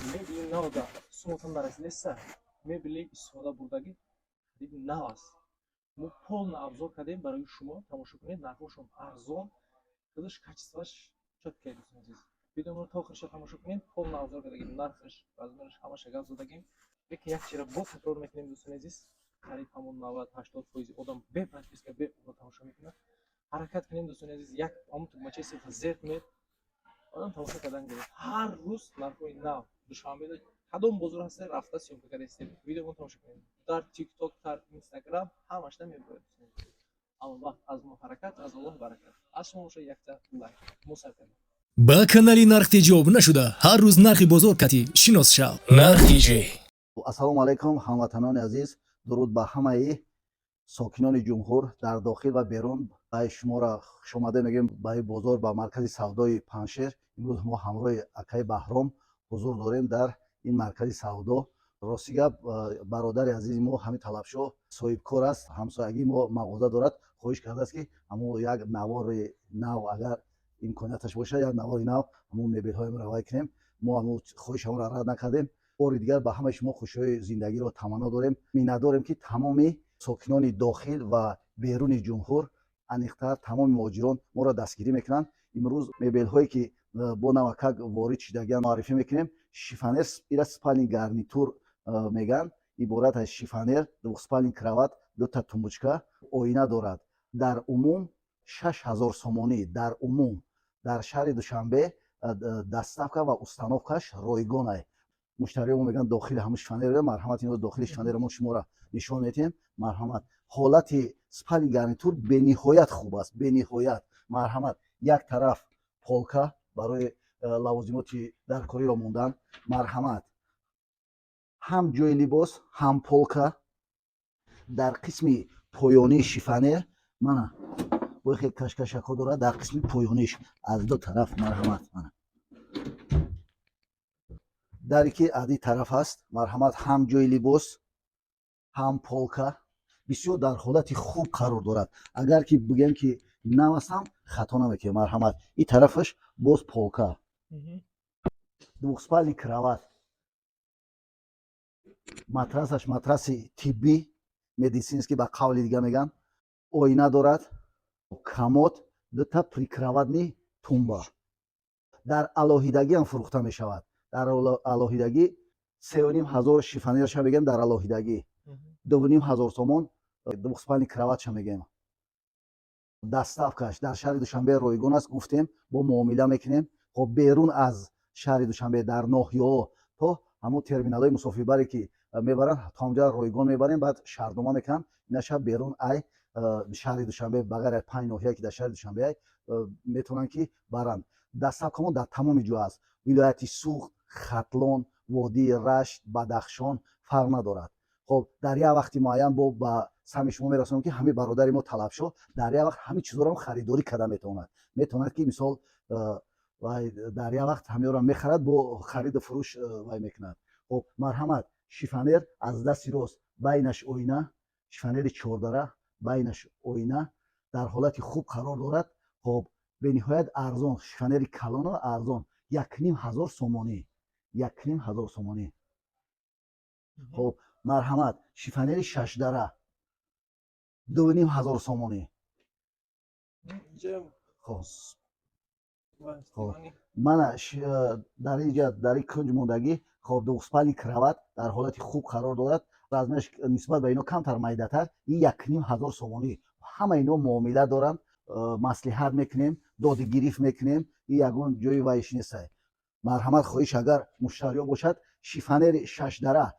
Мебели нав да суматон нарасидеста, мебели истифода бурдагӣ хариди нав аст. Мо полный обзор кардем барои шумо, тамошо кунед. Нархҳошон арзон, худаш качество ш чёткий. Дӯстони азиз, видеоро то охириша тамошо кунед. Полный обзор кардагим, нархаш, размер аш, ҳамаша гап задагим. Лекин як чира боз такрор мекунем, дӯстони азиз: қариб ҳамон 90-80% одам бе подписка, бе обуна тамошо мекунад. Ҳаракат кунем, дӯстони азиз, як ҳамон тугмачаи сирха зер кунед, одам тамошо кардан гиред. Ҳар рӯз нархҳои нав. Душанбеда кадом бозор ҳаста, рафта съёмка кардаистем. Видеомо тамошо кунед, дар Тикток, дар Инстаграм ҳамашда мебуред. Аммо вақт аз мо ҳаракат, аз Аллоҳ баракат, аз шумо боша якта лайк. Мо сар кардем. Ба канали Нархтеҷӣ обуна шуда, ҳар рӯз нархи бозор кати шинос шав. Нархтеҷӣ. Ассалому алайкум, ҳамватанони азиз! Дуруд ба ҳамаи сокинони ҷумҳур дар дохил ва берун. Ба шуморо хушомада мегӯем ба ин бозор, ба маркази савдои Паншер. Имрӯз мо ҳамроҳи акаи Баҳром ҳузур дорем дар ин маркази савдо. Рости гап, бародари азизи мо, ҳамин Талабшоҳ, соҳибкор аст, ҳамсоягии мо мағоза дорад. Хоҳиш кардааст, ки ҳамон як навори нав, агар имконияташ бошад, як навори нав ҳамон мебелҳоямро равай кунем. Мо ҳамон хоҳиши ҳамонро рад накардем. Бори дигар ба ҳамаи шумо хушиҳои зиндагиро таманно дорем. Миннатдорем, ки тамоми сокинони дохил ва беруни ҷумҳур, аниқтар тамоми муҳоҷирон моро дастгирӣ мекунанд. Имрӯз мебелҳое, ки бо навакак ворид шудагиан, муаррифӣ мекунем. Шифоньер, ира спальный гарнитур мегӯянд, иборат аз шифоньер, двухспальный кровать, дута тумбочка, оина дорад. Дар умум 6000 сомонӣ. Дар умум дар шаҳри Душанбе доставка ва установка ш ройгонай. Муштариёмо мегӯянд, дохили ҳамун шифоньер. Марҳамат, имрӯз дохили шифоньера мо шуморо нишон медиҳем. Марҳамат, ҳолати спальный гарнитур бениҳоят хуб аст, бениҳоят. Марҳамат, як тараф полка барои лавозимоти даркориро мондан. Марҳамат, ҳам ҷои либос, ҳам полка. Дар қисми поёнии шифоньер мана бо хел кашкашакҳо дорад. Дар қисми поёниш аз ду тараф, марҳамат, мана даре, ки аз ин тараф аст. Марҳамат, ҳам ҷои либос, ҳам полка, бисёр дар ҳолати хуб қарор дорад. Агар ки бигӯем, ки нав астам, хато намекунем. Марҳамат, ин тарафаш боз полка, двухспальный кровать, матрасаш матраси тиббӣ, медицинский ба қавли дига мегӯянд, оина дорад, комод, дута прикроватный тумба. Дар алоҳидагиам фурӯхта мешавад. Дар алоҳидагӣ 3500 шифоньерша мегӯем, дар алоҳидагӣ 2500 сомон двухспальный кровать ша мегӯем. Доставка ш дар шаҳри Душанбе ройгон аст, гуфтем, бо муомила мекунем. Хоб, берун аз шаҳри Душанбе, дар ноҳияҳо, то ҳамон терминалҳои мусофирбаре, ки мебаранд, то ҳамҷа ройгон мебарем, баъд шартнома мекунанд. Инаша берун ай шаҳри Душанбе, ба ғайр аз панҷ ноҳия, ки дар шаҳри Душанбе, метавонанд, ки баранд. Доставка мон дар тамоми ҷо аст: вилояти Суғд, Хатлон, водии Рашт, Бадахшон, фарқ надорад. Хоб, дар як вақти муайян бо ба сами шумо мерасонам, ки ҳамин бародари мо Талабшоҳ дар як вақт ҳамин чизҳоро харидорӣ карда метавонад. Метавонад, ки мисол, дар як вақт ҳамеёро мехарад, бо хариду фурӯш вай мекунад. Хоб, марҳамат, шифоньер аз дасти рост, байнаш оина, шифоньери чордара, байнаш оина, дар ҳолати хуб қарор дорад. Хоб, бениҳоят арзон, шифоньери калону арзон, 1500 сомонӣ, 1500 сомонӣ. Хоб, марҳамат, шифоньери шашдара, 2500 сомонӣ. Хоб, мана дар инҷа, дар ин кунҷ мондагӣ. Хоб, двухспальный кровать дар ҳолати хуб қарор дорад, размер аш нисбат ба ино камтар майдатар, ин 1500 сомонӣ. Ҳама ино муомила доранд, маслиҳат мекунем, доди гирифт мекунем, ин ягон ҷои вайш нестай. Марҳамат, хоҳиш, агар муштариё бошад, шифоньери шашдара,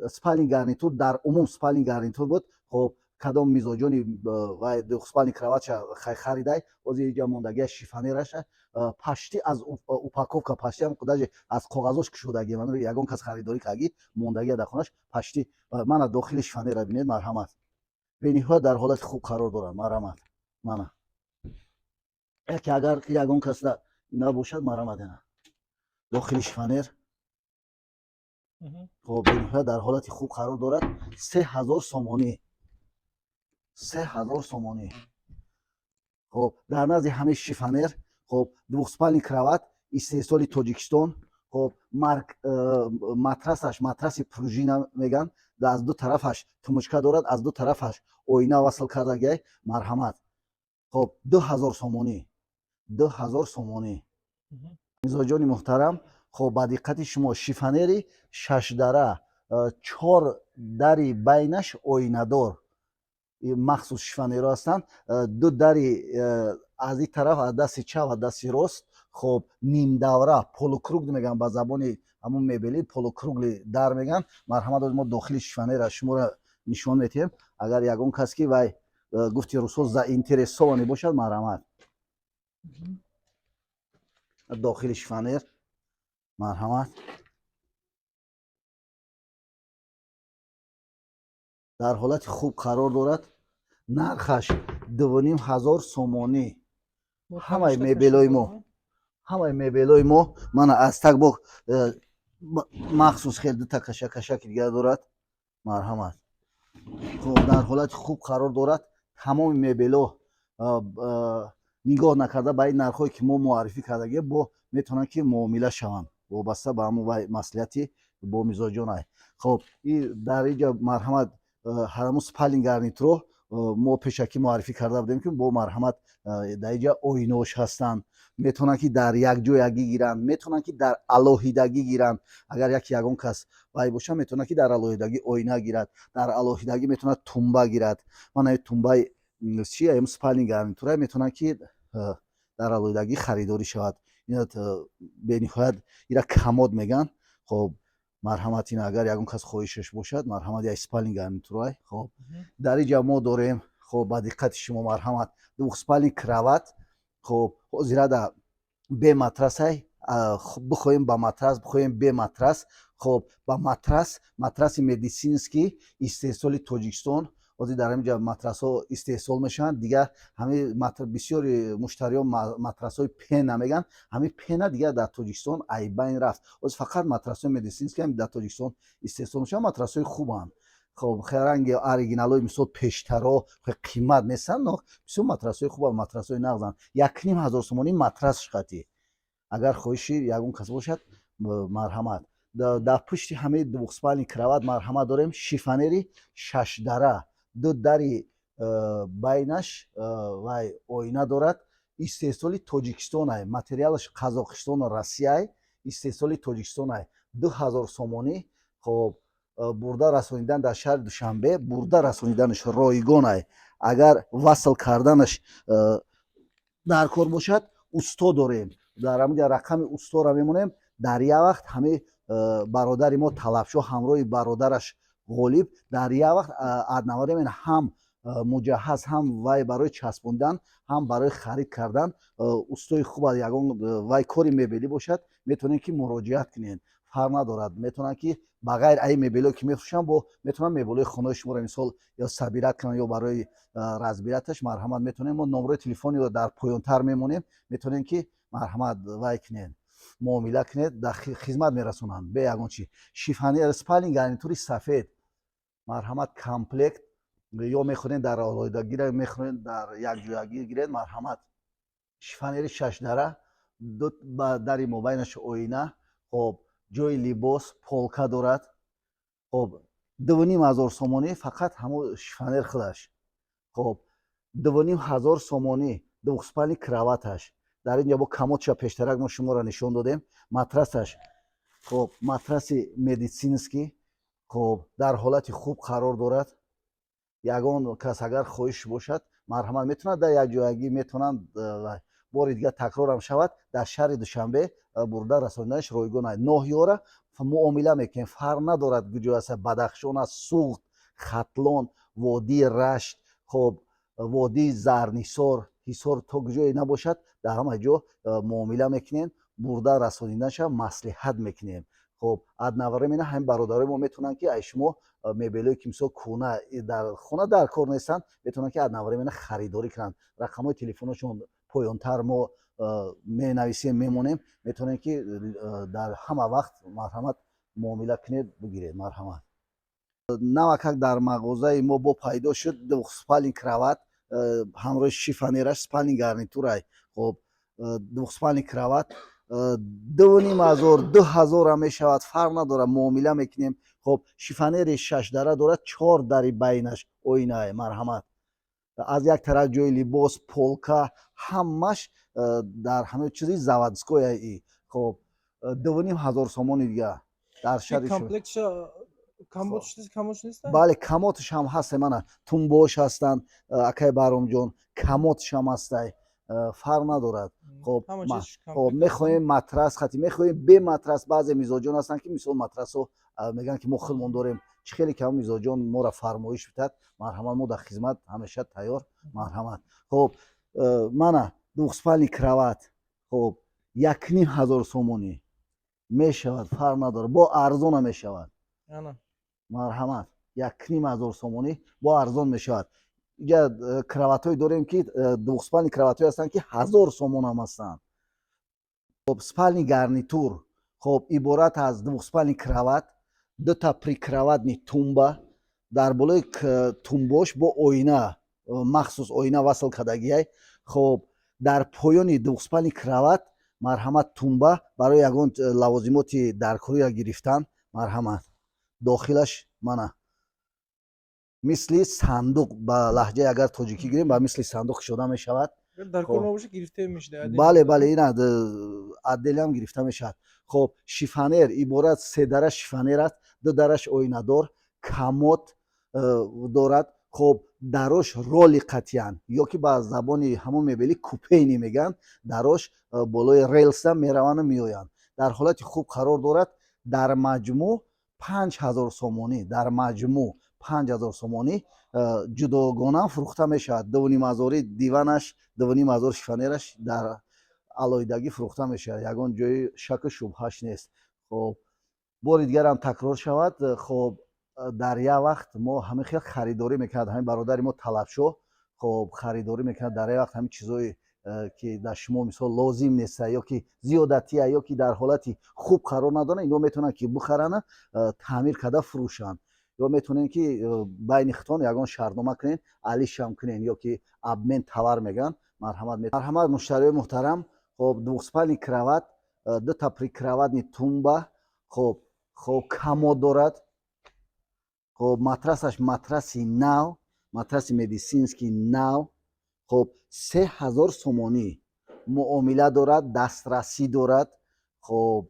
спальный гарнитур, дар умум спальный гарнитур буд. Хоб, кадом мизоҷони вай двухспальный кровать ша харидай, ҳозир инҷа мондагия шифоньераша, почти аз упаковка, почти даже аз коғазош кушодагӣ, ягон кас харидорӣ кардагӣ, мондагия дар хонаш почти. Мана дохили шифоньера бинед, марҳамат, бениҳоят дар ҳолати хуб қарор дорад. Марҳамат, мана яке, агар ягон касда набошад, марҳамат, ина дохили шифоньер. Хоб, бениҳоят дар ҳолати хуб қарор дорад, 3000 сомонӣ, 3000 сомонӣ. Хоб, дар назди ҳамаи шифоньер, хоб, двухспальный кровать, истеҳсоли Тоҷикистон. Хоб, марк матрасаш матраси пружина меган, аз ду тарафаш тумучка дорад, аз ду тарафаш оина васл кардагиай. Марҳамат, хоб, 2000 сомонӣ, 2000 сомонӣ. Мизоҷони муҳтарам, хоб, ба диққати шумо шифонери шашдара, чор дари байнаш оинадор, махсус шифонерҳо ҳастанд. Ду дари аз ин тараф, аз дасти чап, аз дасти рост. Хоб, нимдавра, полукруг мегӯянд, ба забони ҳамун мебелӣ полукруглый дар мегӯянд. Марҳамат, мо дохили шифонера шуморо нишон медиҳем. Агар ягон кас ки вай гуфти русҳо заинтересованный бошад, марҳамат, дохили шифонер, марҳамат, дар ҳолати хуб қарор дорад. Нархаш 2500 сомонӣ. Ҳамаи мебелои мо, ҳамаи мебелои мо мана аз так бо махсус хел дута кашакашаки дигар дорад. Марҳамат, хуб, дар ҳолати хуб қарор дорад тамоми мебело. Нигоҳ накарда ба ин нархҳое, ки мо муаррифӣ кардагием, бо метавонанд, ки муомила шаванд, вобаста ба ҳамон вай маслиҳати бо мизоҷонай. Хоб, и дар инҷа, марҳамат, ҳамун спальный гарнитуро мо пешакӣ муаррифӣ карда будем, ки бо марҳамат, дар инҷа оинош ҳастанд. Метавонанд, ки дар якҷоягӣ гиранд, метавонанд, ки дар алоҳидагӣ гиранд. Агар яке ягон кас вай боша, метавонад, ки дар алоҳидагӣ оина гирад, дар алоҳидагӣ метавонад тумба гирад. Мана тумбаи чи спальный гарнитура метавонад, ки дар алоҳидагӣ харидорӣ шавад. Бениҳоят ира комод мегӯянд. Хоб, марҳамат, ин агар ягон кас хоҳишаш бошад, марҳамат, як спальный гарнитурай. Хоб, дар инҷа мо дорем, хоб, ба диққати шумо, марҳамат, двухспальный кровать. Хоб, ҳозирада бе матрасай, бихоҳем ба матрас, бихоҳем бе матрас. Хоб, ба матрас, матраси медицинский, истеҳсоли Тоҷикистон. Ҳозир дар ҳамин ҷа матрасҳо истеҳсол мешаванд. Дигар ҳамин бисёри муштариён матрасҳои пена мегӯянд. Ҳамин пена дигар дар Тоҷикистон айбайн рафт. Ҳозир фақат матрасҳои медицинский дар Тоҷикистон истеҳсол мешаванд, матрасҳои хубанд. Хоб, ранги оригиналҳои мисол пештаро қимат нестанд, но бисёр матрасҳои хубанд, матрасҳои нағзанд. 1500 сомонӣ матрас шқатӣ. Агар хоҳиши ягон кас бошад, марҳамат. Дар пушти ҳамаи двухспальный кровать, марҳамат, дорем шифонери шашдара, ду дари байнаш вай оина дорад, истеҳсоли Тоҷикистонай, материалаш Қазоқистону Россияй, истеҳсоли Тоҷикистонай, 2000 сомонӣ. Хоб, бурда расонидан дар шаҳри Душанбе, бурда расониданаш ройгонай. Агар васл карданаш дар кор бошад, усто дорем дар ҳаминҷа, рақами устора мемонем. Дар як вақт ҳамаи бародари мо Талабшоҳ ҳамроҳи бародараш Ғолиб дар як вақт одновременно ҳам муҷаҳҳаз, ҳам вай барои часпондан, ҳам барои харид кардан устои хуб. Ягон вай кори мебелӣ бошад, метавонед, ки муроҷиат кунед, фарқ надорад. Метавонанд, ки ба ғайр аи мебелое, ки мефурӯшанд, бо метавонанд мебелои хонаи шуморо мисол ё собирать кунанд, ё барои разбираташ. Марҳамат, метавонем, мо номрои телефониро дар поёнтар мемонем, метавонем, ки марҳамат вай кунед, муомила кунед, дар хизмат мерасонанд бе ягон чи. Шифонер, спальный гарнитури сафед, марҳамат, комплект ё мехоҳед дар алоҳидагӣ, мехоҳед дар якҷоягӣ гиред. Марҳамат, шифонери шашдара, ду ба дари мобайнаш оина, хоб, ҷои либос, полка дорад. Хоб, 2500 сомонӣ фақат ҳамун шифонер худаш. Хоб, 2500 сомонӣ двухспальный кроваташ. Дар инҷа бо комодша пештарак мо шуморо нишон додем. Матрасаш, хоб, матраси медицинский, хоб, дар ҳолати хуб қарор дорад. Ягон кас агар хоҳиш бошад, марҳамат, метавонад дар якҷоягӣ, метавонанд. Бори дигар такрорам шавад, дар шаҳри Душанбе бурда расониданаш ройгон аст. Ноҳиёра муомила мекунем, фарқ надорад куҷо аст: Бадахшон аст, Суғд, Хатлон, водии Рашт, хоб, водии Зарнисор, Ҳисор, то куҷое набошад, дар ҳама ҷо муомила мекунем, бурда расониданаша маслиҳат мекунем. Хоб, одновременно ҳамин бародарои мо метавонанд, ки ай шумо мебелое, ки мисол кӯна дар хона дар кор нестанд, метавонанд, ки одновременно харидорӣ кунанд. Рақамҳои телефоношон поёнтар мо менависем, мемонем, метавонем, ки дар ҳама вақт, марҳамат, муомила кунед, бигиред. Марҳамат, навакак дар мағозаи мо бо пайдо шуд двухспальный кровать ҳамроҳи шифонераш, спальный гарнитурай. Хоб, двухспальный кровать. 2500, 2000-ам мешавад, фарқ надорад, муомила мекунем. Хоб, шифонери шашдара дорад, чор дари байнаш оинае. Марҳамат, аз як тараф ҷои либос, полка, ҳамаш дар ҳама чизи заводской и. Хоб, 2500 сомони дига дар шаҳри. Бале, комодш ҳам ҳаст, мана тумбош ҳастанд, акай Баҳромҷон, комодш ҳам ҳастай, фарқ надорад. Хоб, мехоҳем матрас хати, мехоҳем бе матрас. Баъзе мизоҷон ҳастанд, ки мисол матрасо мегӯянд, ки мо худмон дорем. Чӣ хеле ки ҳам мизоҷон моро фармоиш бидад, марҳамат, мо дар хизмат ҳамеша тайёр. Марҳамат. Хоб, мана двухспальный кровать. Хоб, 1500 сомонӣ мешавад, фарқ надорад, бо арзона мешавад. Марҳамат, 1500 сомонӣ, бо арзон мешавад. Иҷа кроватҳое дорем, ки двухспальный кроватҳое ҳастанд, ки 1000 сомон ҳам ҳастанд. Хоб, спальный гарнитур. Хоб, иборат аз двухспальный кровать, дута прикроватный тумба, дар болои тумбош бо оина, махсус оина васл кардагиай. Хоб, дар поёни двухспальный кровать, марҳамат, тумба барои ягон лавозимоти даркориро гирифтан. Марҳамат, дохилаш мана мисли сандуқ, ба лаҳҷаи агар тоҷикӣ гирем, ба мисли сандуқ кушода мешавад. Бале, бале, ина отделам гирифта мешавад. Хоб, шифонер иборат се дара шифонер аст, ду дараш оинадор, комод дорад. Хоб, дарош роли қатиян ё ки ба забони ҳамон мебели купейный мегӯянд. Дарош болои рельса мераванду меоянд, дар ҳолати хуб қарор дорад. Дар маҷмӯъ 5000 сомонӣ, дар маҷмӯъ 5000 сомонӣ. Ҷудогона фурӯхта мешавад. 2500-и диванаш, 2500 шифонераш дар алоҳидагӣ фурӯхта мешавад, ягон ҷои шаку шубҳаш нест. Хоб, бори дигарам такрор шавад. Хоб, дар як вақт мо ҳамин хел харидорӣ мекунад ҳамин бародари мо Талабшоҳ. Хоб, харидорӣ мекунад дар як вақт ҳамин чизое, ки дар шумо мисол лозим неста ё ки зиёдатия, ё ки дар ҳолати хуб қарор надоранд, ино метавонанд, ки бихаранд, таъмир карда фурӯшанд, ё метавонем, ки байни худтон ягон шартнома кунен, алишам кунен, ё ки обмен товар мегӯянд. Марҳамат, марҳамат, муштариёи муҳтарам. Хоб, двухспальный кровать, дута прикроватный тумба. Хоб, комод дорад. Хоб, матрасаш матраси нав, матраси медицинский нав. Хоб, 3000 сомонӣ, муомила дорад, дастрасӣ дорад. Хоб,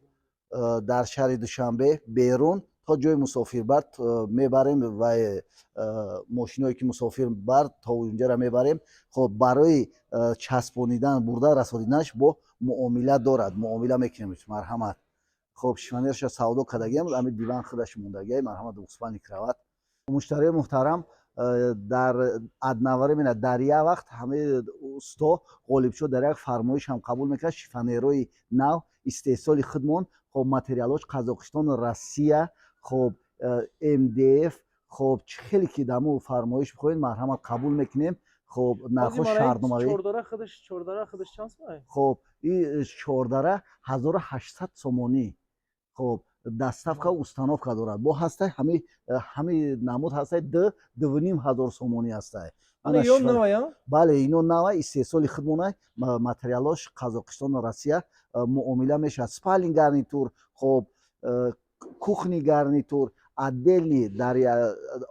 дар шаҳри Душанбе берун то ҷои мусофирбар мебарем ва мошиное, ки мусофирбар, то унҷара мебарем. Хоб, барои часпонидан, бурда расониданаш бо муомила дорад, муомила мекунем. Марҳамат. Хоб, шифонерша савдо кардагиам, ами диван худаш мондагиай. Марҳамат, двухспальный кровать. Муштариёи муҳтарам, дар одновременно, дар як вақт ҳамаи усто Ғолибшо дар як фармоиш ҳам қабул мекард шифонерҳои нав, истеҳсоли худмон. Хоб, материалҳош Қазоқистон, Россия. Хоб, МДФ. Хоб, чӣ хеле ки даму фармоиш бихоҳед, марҳамат, қабул мекунем. Хоб, нархҳо шартномавӣ. Хоб, и чордара 1800 сомонӣ. Хоб, доставка, установка дорад. Бо ҳастай ҳами намуд ҳастай, 2500 сомонӣ ҳастай. Бале, ино нава, истеҳсоли худмонай, материалош Қазоқистону Россия. Муомила мешавад. Спальный гарнитур, хоб, кухонный гарнитур отдельный, дар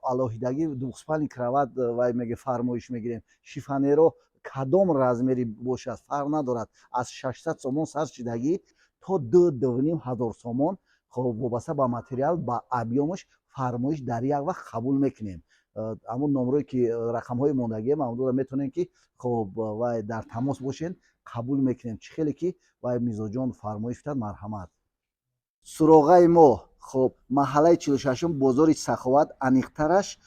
алоҳидагӣ двухспальный кровать вай меге, фармоиш мегирем. Шифонеро кадом размери бошад, фарқ надорад, аз 600 сомон сар шидагӣ то 2500 сомон. Хоб, вобаста ба материал, ба объёмаш фармоиш дар як вақт қабул мекунем. Ҳамун номрое ки рақамҳои мондагиам, ҳамонро метавонем, ки хоб, вай дар тамос бошен, қабул мекунем. Чӣ хеле ки вай мизоҷон фармоиш бидад, марҳамат. Суроғаи мо, хоб, маҳаллаи 46-ум, бозори Саховат, аниқтараш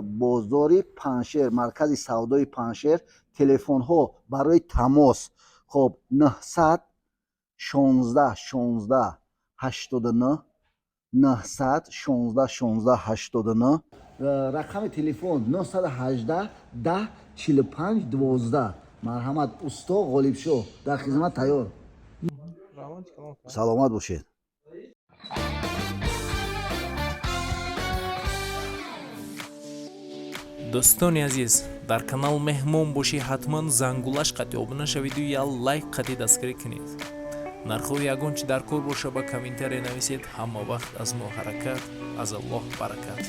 бозори Паншер, маркази савдои Паншер. Телефонҳо барои тамос, хоб, 900 16 16 89, 900 16 16 89. Рақами телефон 918 10 45 12. Марҳамат, усто Ғолибшоҳ дар хизмат тайёр. Саломат бошед. Дӯстони азиз, дар канал меҳмон бошӣ, ҳатман зангулаш қатъи обуна шавиду я лайк қатъи дастгирӣ кунед. Нархҳои ягон чи дар кор боша, ба комментария нависед. Ҳама вақт аз мо ҳаракат, аз Аллоҳ баракат.